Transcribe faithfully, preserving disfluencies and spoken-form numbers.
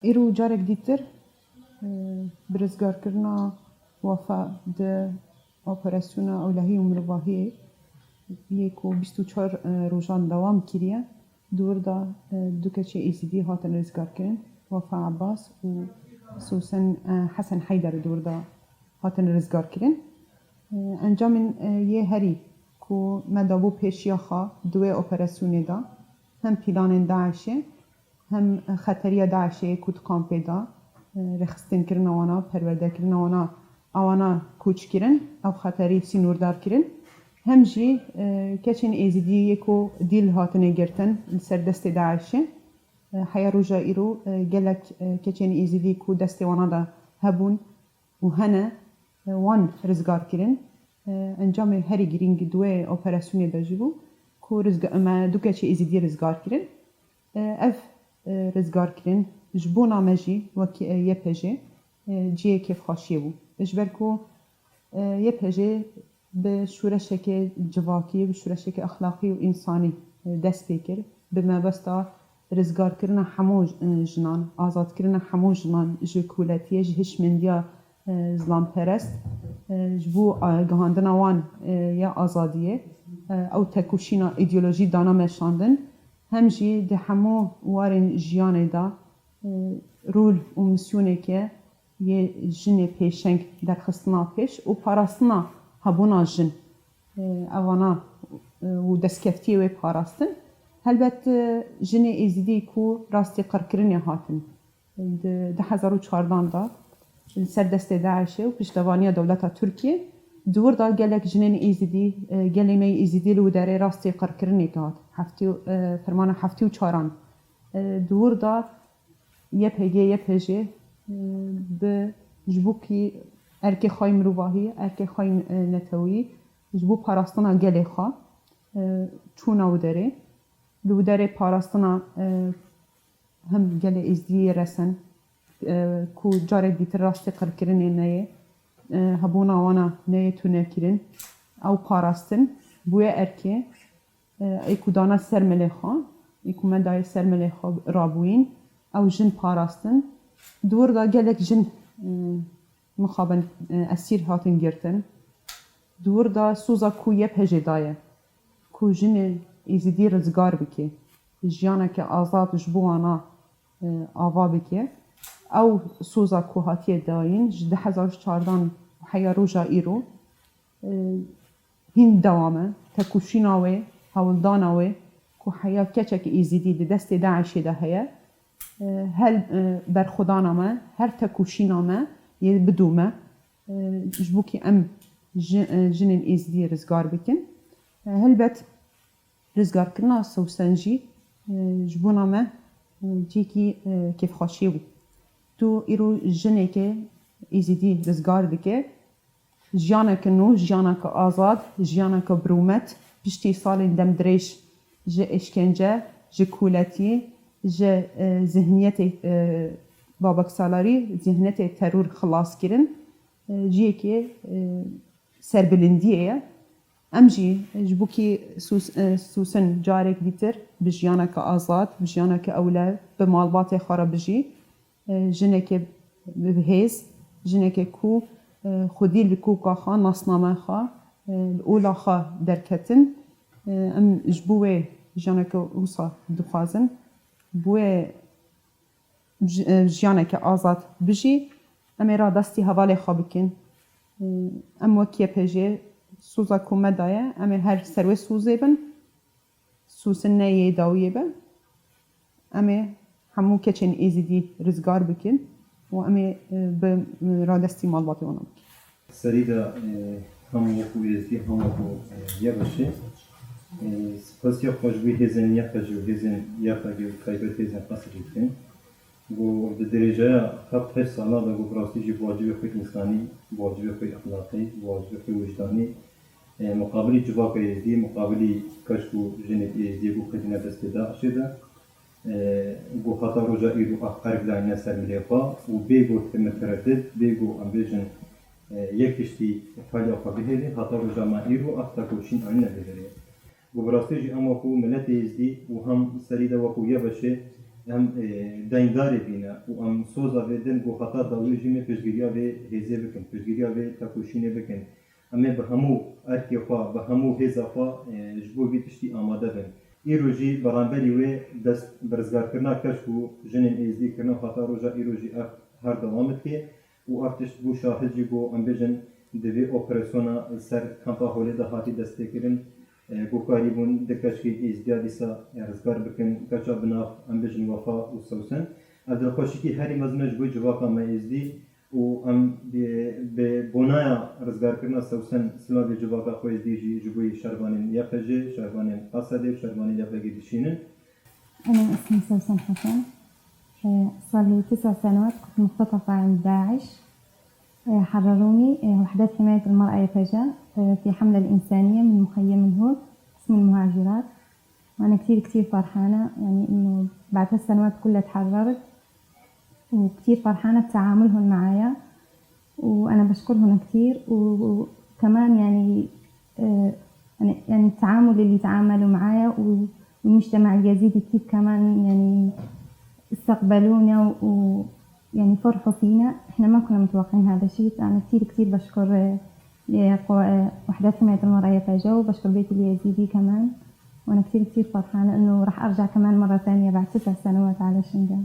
Îro carek dîtir, e, bi rizgarkirina Wafa di operasyona ewlehî û mirovahiyê yê ku bîst û çar, e, rojan dewam kiriye, di wir de, e, du keçê Êzidî hatin rizgarkirin, Wafa Abbas û Sosen, e, Hesen Heyder di wir de hatin rizgarkirin. E, encamên, e, yê herî ku me dabû pêşiya xwe di wê operasyonê de, hem planên DAIŞê, hem xeteriya DAIŞê ku di kampê de, e, rêxistinkirina wana, perwerdekirina wana, ewana koçkirin, ew xeterî sînordar kirin. Hem jî, e, keçên Êzidî yê ku dîl hatine girtin li ser destê DAIŞê. E, heya roja îro, e, gelek, e, keçên Êzidî ku destê wana de hebûn, û hene, e, wan rizgar kirin. E, encamê herî girîng di wê operasyonê de jî bû ku rizga-, me du keçê Êzidî rizgar kirin. E, ev, e, rizgarkirin ji bona me jî wekî, e, Y P J, e, cihê kêfxweşiyê bû. Ji ber ku, e, Y P J bi şoreşeke civakî, bi şoreşeke exlaqî û însanî, e, dest pê kir. Bi mebesta rizgarkirina hemû, e, jinan, azadkirina hemû jinan ji koletiyê, ji hişmendiya, e, zilamperest, e, ji bo, e, gihandina wan, e, ya azadiyê, e, ew tekoşîna îdeolojî dana meşandin. Hem jî di hemû warên jiyanê de, e, rol û misyoneke yê jinê pêşeng derxistina pêş û parastina hebûna jin, e, evana, e, û destkeftiyê wê parastin. Helbet, e, jinê Êzidî ku rastî qirkirinê hatin di du hezar û çardan de li ser destê DAIŞê û piştevaniya dewleta Tirkiyê, di wir de gelek jinên Êzidî, e, gelê me yê Êzidî li wê derê rastî qirkirinê dihat. Heftê û, e, fermana heftê û çaran, e, di wir de Y P G, Y P J, e, bi ji bo kî erkê xwe yê mirovahî, erkê xwe yê, e, netewî, ji bo parastina gelê xwe, e, çûna wê derê. Li wê derê parastina, e, hem gelê Êzdiyê resen, e, ku carek dîtir rastî qirkirinê neyê, e, hebûna wana neyê tunekirin, ew parastin, bûye erkê, e, ê ku dana ser milê xwe, ê ku me dayê ser milê xwe rabûyîn, ew jin parastin. Di wir de gelek jin, e, mixabin, e, esîr hatin girtin. Di wir de soza ku Y P J daye, ku jinê Êzidî rizgar bike, jiyaneke azad ji bo wana, e, ava bike. Ew soza ku hatiye dayîn ji du hezar û çardan û heya roja îro, e, hîn dewam e. Tekoşîna wê, hewldana wê ku heya keçekî Êzidî di destê DAIŞê de heye, e, hel, e, berxwedana me, her tekoşîna me yê bidome, e, ji bo kî em ji, e, jinên Êzidî rizgar bikin. E, helbet rizgarkirina Sewsen jî, e, ji bona me, e, cihekî, e, kêfxweşiyê bû. Tu îro jineke Êzidî rizgar dike, jiyaneke nû, jiyaneke azad, jiyaneke bi rûmet, piştî salên demdirêj ji eşkence, ji koletî, ji, e, zihniyetê, e, babeksalarî, zihniyetê teror xilas kirin, e, cihekê, e, serbilindiyê ye. Em jî ji bo kî Sûs-, e, Sûsin carek dîtir bi jiyaneke azad, bi jiyaneke ewle, bi malbatê xwe re bijî. E, jineke bi hêz, jineke ku, e, xwedî li koka xwe, nasname xwe, e, li ola xwe derketin. E, em ji bo wê jiyaneke wisa dixwazin. Bi wê ji-, e, jiyaneke azad bijî. Em ê radestî hevalê xwe bikin. E, em wek Y P J soza ku me daye, em ê her ser wê sozê bin. Sûsin ne yê dawiyê be. Em ê hemû keçên Êzidî rizgar bikin û em ê, e, bi, e, radestî malbatê wan bikin. Serî de, e, hem wekî Êzidî hem wekî, e, Y P G, e, spasiya xwe ji bo hêzên Y P G û hêzên Y P G û taybet hêzên Qesidî dikin. Ku di dirêjeya heft heşt sala de ku bi rastî jî bi wacibê xwe însanî, bi wacibê xwe exlaqî, bi wacibê xwe wijdanî, e, muqabilî civaka Êzdî, muqabilî keç û jinê Êzdiyê ku ketine destê DAIŞê de, e, ku heta roja îro ev qerg dayîne ser milê xwe û bê ku tereddid, bê ku em bêjin, e, yek tiştî taliya xwe bihêlê, heta roja me îro ev tekoşîn anîne vê derê. Ku bi rastî jî em wekû miletê Êzdî û hem serî de wekû Y P G, Em, e, deyndarê vî ne û em soza vê din ku heta dawiyê jî me piştgiriya vê hêzê bikin, piştgiriya vê tekoşînê bikin. Em ê bi hemû erkê xwe, bi hemû hêza xwe, e, ji bo vî tiştî amade bin. Îro jî beramberî wê dest bi rizgarkirina kesk û jinên êzdî kirine û heta roja îro jî ev her dewam dike û ev tişt bû şahid jî ku em bêjin di vê operasyona li ser kampa Holê de hatî destpêkirin, e, ku karîbûn di keşkê êzdiya dîsa, e, rizgar bikin, keça bi nav em bêjin Wefa û Sewsen. Ev dilxweşikî herî mezin e ji bo civaka me êzdî û em bi, bi bonaya rizgarkirina Sewsen silavê civaka xwe êzdî jî ji bo şervanên Y P J, şervanên Qasedê û şervanên Y P G dişînin. أنا اسمي سوسن حسن. آه، صار لي تسع سنوات كنت مختطفة عند داعش. آه، حرروني، آه، وحدات حماية المرأة يا فجا، آه، في حملة الإنسانية من مخيم الهود، قسم المهاجرات. وأنا كتير، كتير فرحانة، يعني، إنه بعد هالسنوات كلها تحررت، وكتير فرحانة بتعاملهم معايا، وأنا بشكرهم كتير. وكمان، يعني، آه، يعني، يعني، التعامل اللي تعاملوا معايا و-، والمجتمع اليزيدي كيف كمان، يعني، استقبلونا و-، يعني، فرحوا فينا. إحنا ما كنا متوقعين هذا الشيء. أنا كتير، كتير بشكر، آه، لقوا-، آه، وحدات حماية المرأة يا فجا، وبشكر بيت اليزيدي كمان. وأنا كتير، كتير فرحانة إنه رح أرجع كمان مرة ثانية بعد تسع سنوات على شنغال.